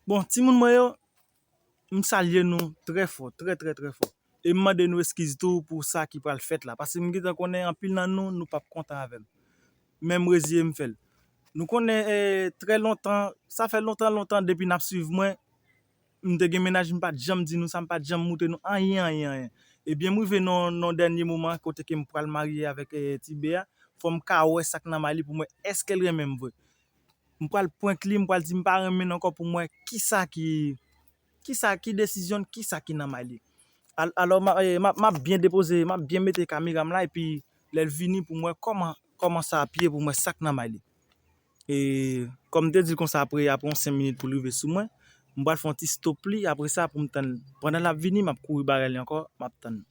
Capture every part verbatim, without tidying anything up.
Bon, timoun mwen yo, m salye nou trè fò, trè, trè, trè fò. E m mande nou eskiz tou pou sa ki pral fèt la, paske m gentan konnen anpil nan nou, nou p ap kontan avè m. Men m reziye m fè l. Nou konnen, eh, trè lontan, sa fè lontan, lontan depi n ap swiv mwen, m te gen mennaj, m pa t janm di nou sa, m pa t janm moutre nou anyen, anyen, anyen. Ebyen, m rive nan, nan dènye moman, kote ke m pral marye avèk, eh, Ti Bea, fò m ka wè sa k nan may li pou m wè èske l renmen m vre. M pral prank li, m pral di m pa renmen l ankò pou m wè kisa ki, kisa ki desizyon l, kisa ki nan may li. Al-, alò, m a, eh, m a, m ap byen depoze, m ap byen mete kamera m la, epi lè l vini pou m wè kòman, kòman sa ap ye, pou m wè sa k nan may li. E kòm m te di l konsa, apre, apre yon senk minit pou l rive sou mwen, m pral fè yon ti stop li, apre sa, pou m tann, pandan l ap vini, m ap kouri bagay li ankò, m ap tann.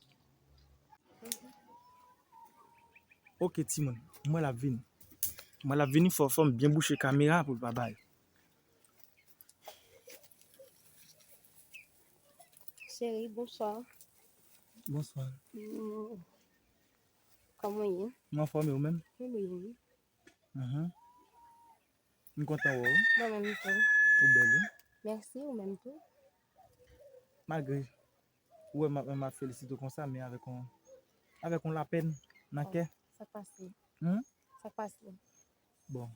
Ok, timoun, m wè l ap vini. M wè l ap vini, fò, fò m byen bouche kamera pou l pa bay. Cheri, bonswa. Bonswa. Mm. Kòman w ye? M anfòm, e ou menm? Mwen byen, wi. Mhm. M kontan wè w. Mwen menm tou. Ou bèl, wi. Mèsi, ou menm tou. Malgre ou wè m ap, m ap felisite w konsa, men avèk yon, avèk yon lapèn nan kè. Sa k pase? Hmm? Sa k pase? Bon,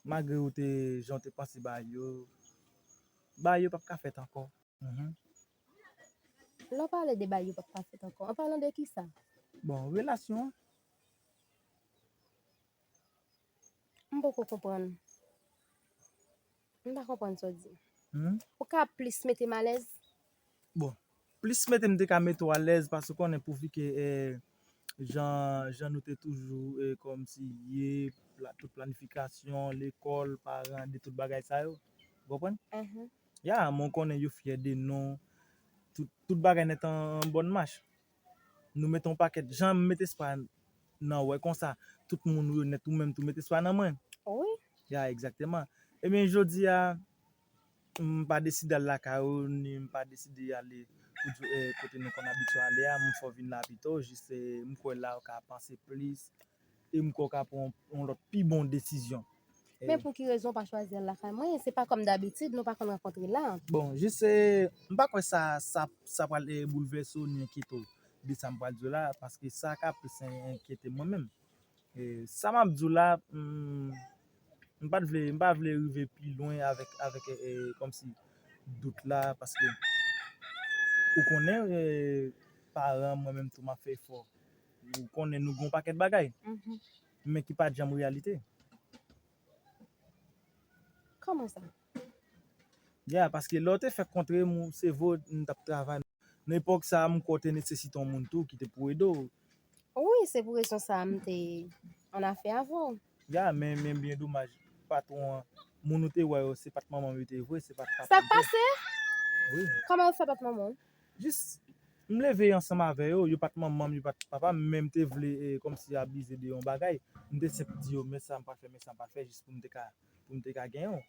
malgre ou te, jan w te panse bagay yo, bagay yo p ap ka fèt ankò. Mhm. Lè w pale de bagay yo p ap ka fèt ankò, an palan de kisa? Bon, relasyon an. M poko konprann. M pa konprann sa w di. Hmm? Ou ka plis mete m alèz? Bon, plis mete m te ka mete w alèz, paske w konnen pouvi ke, eh, jan, jan nou te toujou, eh, kòmsi ye, pla-, tout planifikasyon, lekòl, paran, de tout bagay sa yo. Ou konprann? Mhm. Ya, men w konnen yo fyè de nou. Tout, tout bagay nèt an, an bòn mach. Nou mete yon pakèt, jan m met espwa nan wè konsa, tout moun yo nèt, ou menm tou met espwa nan mwen. Wi. Ya, egzakteman. Ebyen, jodi a, m pa deside al lakay ou, ni m pa deside ale pou di, eh, kote nou konn abitye ale a, m fè w vin la pito, jis, eh, m kwè la ou ka panse plis, e m kwè w ka pran yon, yon lòt pi bon desizyon. Men pou ki rezon w pa chwazi al lakay mwen? Se pa kòm dabitid, nou pa konn rankontre la. Bon, jis, eh, m pa kwè sa, sa, sa pral, eh, boulvèse w ni enkyete w de sa m pral di w la, paske sa ka plis en-, enkyete mwen menm. Eh, sa m ap di w la, m, m pa t vle, m pa vle rive pi lwen avèk, avèk, eh, eh, kòmsi dout la, paske ou konnen, eh, paran mwen menm tou m ap fè efò. Ou konnen nou gen yon pakèt bagay, mhm, men ki pa t janm reyalite. Kòman sa? Ya, paske lè w te fèk kontre m, se vre, m t ap travay. Nan epòk sa a, m kwè w te nesesite yon moun tou ki te pou ede w. Wi, se pou rezon sa a m te annafè avè w. Ya, men, men byen domaj, patwon an, moun ou te wè yo, se pa t manman m yo te vre, se pa t papa m vre. Sa k pase? Wi. Kòman yo fè pa t manman w? Jis, m leve ansanm avè yo, yo pa t manman m, yo pa t papa m, men m te vle, eh, kòmsi abize de yon bagay. M te senp di yo, men sa m pral fè, men sa m pral fè, jis pou m te ka, pou m te ka genyen w.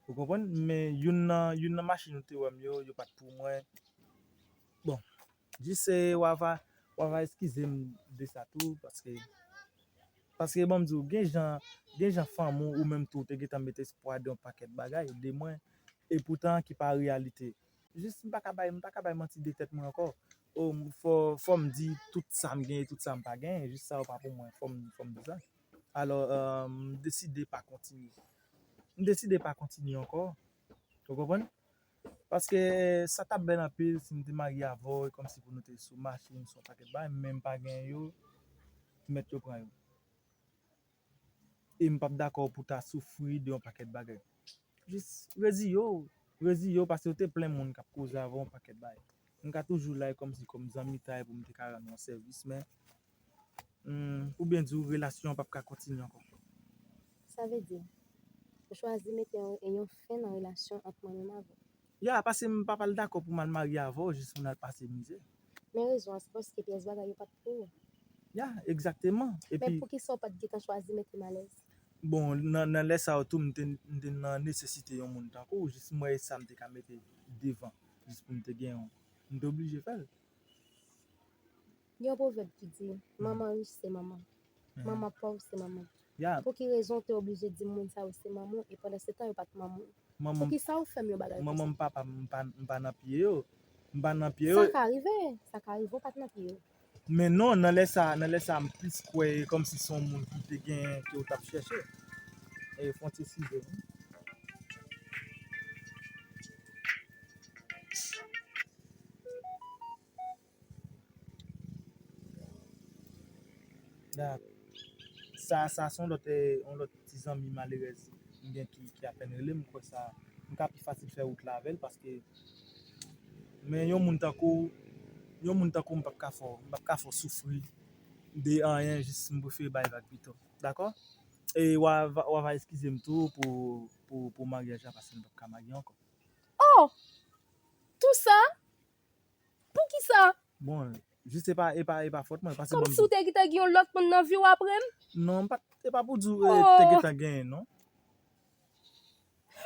Ou konprann? Men youn nan, youn nan machin ou te wè m yo, yo pa t pou mwen. Bon, jis, eh, w a va, w a va eskize m de sa tou, paske, paske, bon, m di w, gen jan, gen jan fanmi w, ou menm tou, ou te gentan met espwa de yon pakèt bagay de mwen, e poutan ki pa reyalite. Jis m pa ka bay, m pa ka bay manti de tèt mwen ankò. O, m, fò, fò m di tout sa m genyen, tout sa m pa genyen. Jis sa yo pa pou mwen. Fò m, fò m di sa. Alò, eh, m deside pa kontinye. M deside pa kontinye ankò. Ou konprann? Paske sa t ap bèl anpil si m te marye avè w, e kòmsi pou nou te sou machin, sou yon pakèt bagay, men m pa genyen yo, mèt yo pran yo. E m p ap dakò pou ta soufri de yon pakèt bagay. Jis reziye w, reziye w, paske w te plen moun k ap koze avè w yon pakèt bagay. M ka toujou la e kòmsi kòm zanmitay pou m te ka rann yon sèvis, men, hmm, pou byen di w, relasyon an p ap ka kontinye ankò. Sa vle di, ou chwazi mete yon, yon fen nan relasyon ant mwen menm avè w? Ya, paske m pa pral dakò pou m al marye avè w, jis pou n al pase mizè. Men rezon an, se paske pyès bagay yo pa t pou ou. Ya, egzakteman. Men epi poukisa w pa t gentan chwazi mete m alèz? Bon, nan, nan lè sa yo tou, m te, m te nan nesesite yon moun tankou w, jis m wè e sa m te ka mete devan, jis pou m te gen yon. M te oblije fè l. Gen yon pwovèb ki di, manman rich se manman. Mhm. Manman pòv se manman. Ya. Pou ki rezon w te oblije di moun sa yo se manman w e pandan se tan yo pa t manman w? Manman m, poukisa ou fè m yon bagay konsa? Manman m, papa m, m pa, m pa nan pye yo. M pa nan pye yo. Sa ka rive, sa ka rive, ou pa t nan pye yo. Men non, nan lè sa, nan lè sa, m plis kwè kòmsi se yon moun ki te gen, ke w t ap chèche. E, fon ti size, wi. Dak. Sa, sa se yon lòt, eh, yon lòt ti zanmi malerèz m gen ki, ki apèn rele m, m kwè sa, m ka pi fasil fè wout la avè l, paske, men yon moun tankou, yon moun tankou m p ap ka fè w, m p ap ka fè w soufri de anyen, jis m prefere bay vag pito. Dakò? E w a, w a va eskize m tou pou, pou, pou maryaj la, paske m p ap ka marye ankò. Oh! Tou sa? Poukisa? Bon, jis e pa, e pa, e pa fòt mwen, paske bon. Kòmsi w te gentan gen yon lòt moun nan vi w apre m? Non, m pa, e pa pou di w, eh, te gentan genyen, non.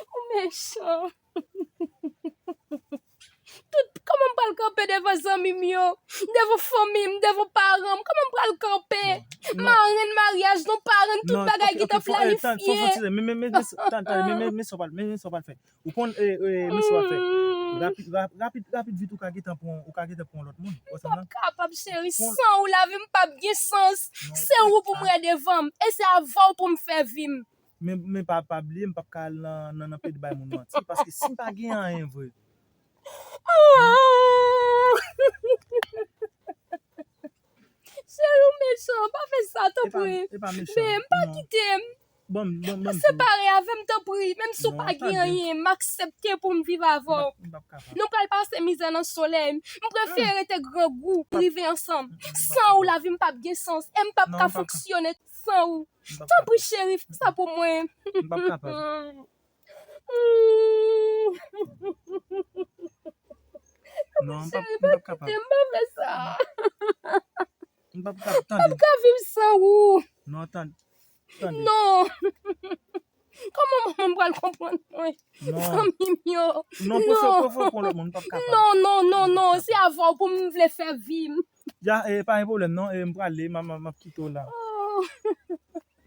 Ou mechan. Tout, kòman m pral kanpe devan zanmi m yo, devan fanmi m, devan paran m? Kòman m pral kanpe? Bon, non. Marenn maryaj nou, parenn, tout bagay gentan planifye. Non, ok, ok, fò, eh, tann, fò, fò, men, men, men, men, tann, tann, men, men, men sa w pral, men, men sa w pral fè. Ou konn, eh, eh, men sa w ap fè. Rapid, rap-, rapid, rapid vit ou ka gentan pran, ou ka gentan pran lòt moun. Ou konprann? M p ap kapab, cheri. San ou, lavi m p ap gen sans. Se ou pou m wè devan m. E se avè w pou m fè vi m. Men, men pa, pa bliye, m p ap ka al nan, nan, nan ped bay moun manti. Paske si m pa gen anyen vre. Oh! Cheri, ou mechan, pa fè sa, tanpri. E pa, e pa mechan. Men, pa kite m. Bon, bon, bon, separe avè m, tanpri. Menm si w pa gen anyen, m aksepte pou m viv avè w. M p ap, m p ap kapab. Nou pral pase mizè nan solèy. M prefere rete grangou, rive ansanm. San ou, lavi m p ap gen sans. E m p ap ka fonksyone san ou. Tanpri, cheri, fè sa pou mwen. M p ap kapab. Non, m p ap, m p ap kapab. Cheri, pa kite m, pa fè sa. M p ap kapab, tande. M p ap ka viv san ou. Non, tande. Tande. Non. Kòman manman m pral konprann mwen? Non. Fanmi m yo. Non, prefere, prefere pran lòt moun, m p ap kapab. Non, non, non, non. Se avè w pou m vle fè vi m. Ya, eh, pa gen pwoblèm, non. Eh, m prale, m a, m a, m ap kite w la. Oh.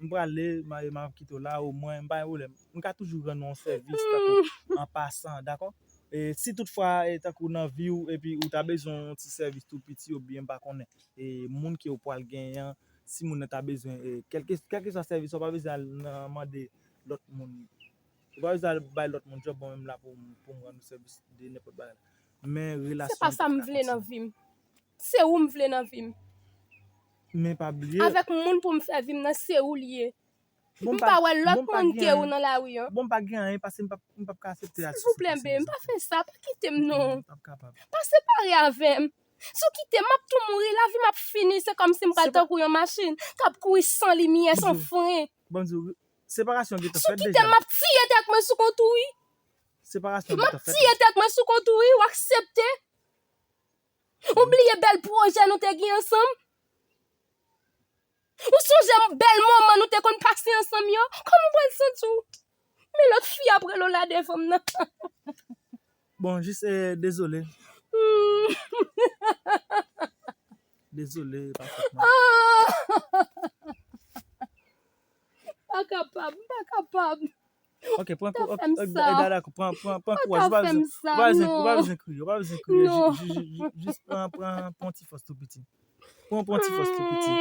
M prale, m a, m ap kite w la, omwen, m pa gen pwoblèm. M ka toujou rann ou yon sèvis, tankou, an pasan, dakò? E si toutfwa, eh, tankou nan vi w, epi ou ta bezwen yon ti sèvis tou piti, oubyen m pa konnen, e moun ke w pral genyen an, si moun nan ta bezwen, eh, kèlke, kèlkeswa sèvis, ou pa bezwen al nan mande lòt moun. Ou pa bezwen al bay lòt moun djòb, mwen menm la pou, pou m rann ou sèvis de nenpòt bagay. Men relasyon an pa ka kontinye. Se pa sa m vle nan vi m. Se ou m vle nan vi m. Men pa bliye. Avèk moun pou m fè vi m nan, se ou l ye. M pa wè lòt moun ke ou nan lari an. Bon, m pa gen anyen, paske m p ap, m p ap ka aksepte al soufri konsa. Silvouplè, babe, pa fè sa, pa kite m non. M p ap kapab. Pa separe avè m. Si w kite m, m ap tou mouri, lavi m ap fini, se kòmsi m pral tankou yon machin k ap kouri san limyè, san fren. Bon, di w, separasyon gentan fèt deja. Si w kite m, m ap tiye tèt mwen sou kont ou, wi. Separasyon gentan fèt deja. M ap tiye tèt mwen sou kont ou, wi, w aksepte. Ou bliye bèl pwojè nou te gen ansanm? Ou sonje bèl moman nou te konn pase ansanm yo? Kòman w pral santi w? Men lòt fi ap rele w la devan m nan. Bon, jis, eh, dezole. Hmm. Dezole, pa fòt mwen. Ah! Pa kapab, m pa kapab. Ok, pran kou-, ok, ok, dakò, pran, pran, pran kouraj, ou pa bezwen, ou pa bezwen, ou pa bezwen kriye, ou pa bezwen kriye, jis, jis, jis, jis pran, pran, pran ti fòs tou piti. Pran, pran ti fòs tou piti.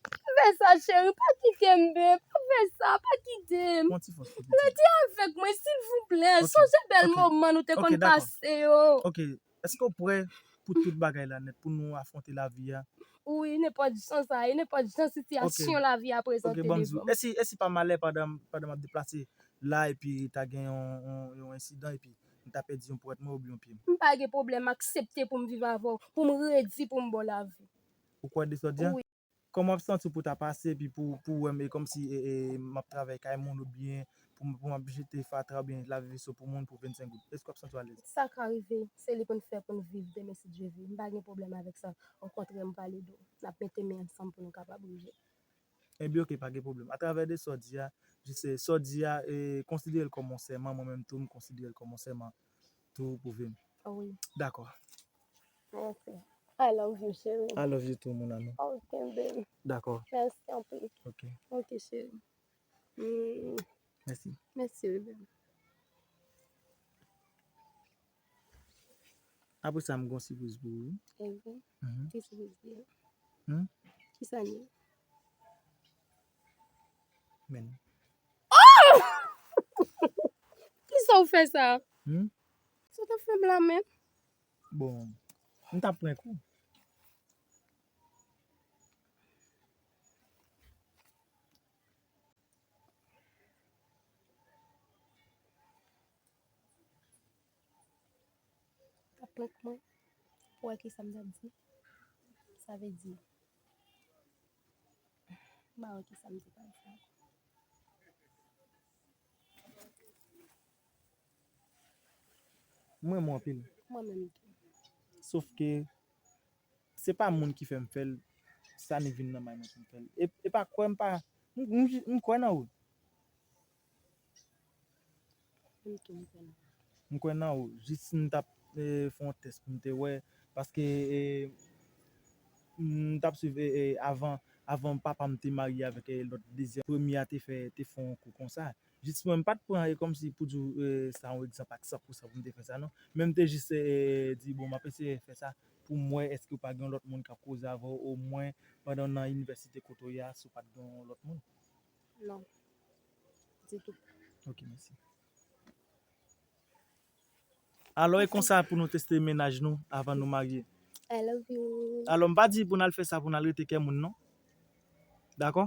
Pa fè sa, cheri, pa kite m, babe, pa fè sa, pa kite m. Pran ti fòs tou piti. Rete avèk mwen, silvouplè. Ok, sonje bèl moman nou te konn pase yo. Ok, dakò. Ok, èske w prè pou tout bagay la nèt, pou nou afwonte lavi a? Wi, nenpòt jan sa ye, nenpòt jan sitiyasyon lavi a prezante devan m. Ok, ban m di w, e si, e si pa malè pandan, pandan m ap deplase la, epi ta gen yon, yon, yon ensidan, epi m ta pèdi yon pwèt mwen oubyen yon pye m? M pa gen pwoblèm, aksepte pou m viv avè w, pou m redi pou m ba w lavi. Ou kwè de sa w di a? Wi. Kòman w ap santi w pou w ta pase epi pou, pou w wè m, e kòmsi, e, e, m ap travay kay moun oubyen pou m, pou m ap jete fatra oubyen lave veso pou moun pou vennsenk goud? Èske w ap santi w alèz? Sa ka rive, se li pou n fè pou n viv demen si Dye vle. M pa gen pwoblèm avèk sa. Okontrè, m pral ede w. N ap mete men ansanm pou nou kapab rive. Ebyen, ok, pa gen pwoblèm. Atravè de sa w di a, jis, e, sa w di a, e, konsidere l kòm yon sèman, mwen menm tou, m konsidere l kòm yon sèman tou pou vi m. Wi. Dakò. Mèsi. I love you, cheri. I love you too, mon amour. Ok, baby. Dakò. Mèsi anpil. Ok. Ok, cheri. Mm, Mèsi. Mèsi, baby. Apre sa, m gon sipriz pou ou. Evan, Mhm. ki sipriz li ye? Hmm? Ki sa li ye? Men. Ki sa w fè sa? Hmm? Sa w t ap fè m la menm? Bon, m t ap pran kou. T ap prank mwen pou wè kisa m t ap di. Sa vle di, m pa wè kisa m te pral fè ankò. M renmen w anpil. Mwen menm tou. Sof ke se pa moun ki fè m fè l, sa ni vin nan may mwen pou m fè l. E, e pa kwè m pa, m, m, m kwè nan ou. Mwen tou m kwè nan. M kwè nan ou. Jis m t ap eh, fè yon tès pou m te wè. Paske eh, m t ap swiv eh, eh, avan, avan papa m te marye avèk eh, lòt dezyèm. Premye a te fè, te fè yon kou konsa. Jis mwen, m pa t pran e kòmsi pou di w eh, sa yon egzanp ak san pou san pou m te fè sa non. Men m te jis eh, di bon, m ap eseye fè sa pou m wè èske w pa gen yon lòt moun k ap koze avè w omwen pandan w nan inivèsite kote w ye a, si w pa t gen yon lòt moun. Non. Ditou. Ok, mèsi. Alò, e konsa pou nou teste mennaj nou avan nou marye. I love you. Alò, m pa di pou n al fè sa pou n al rete kè moun non. Dakò?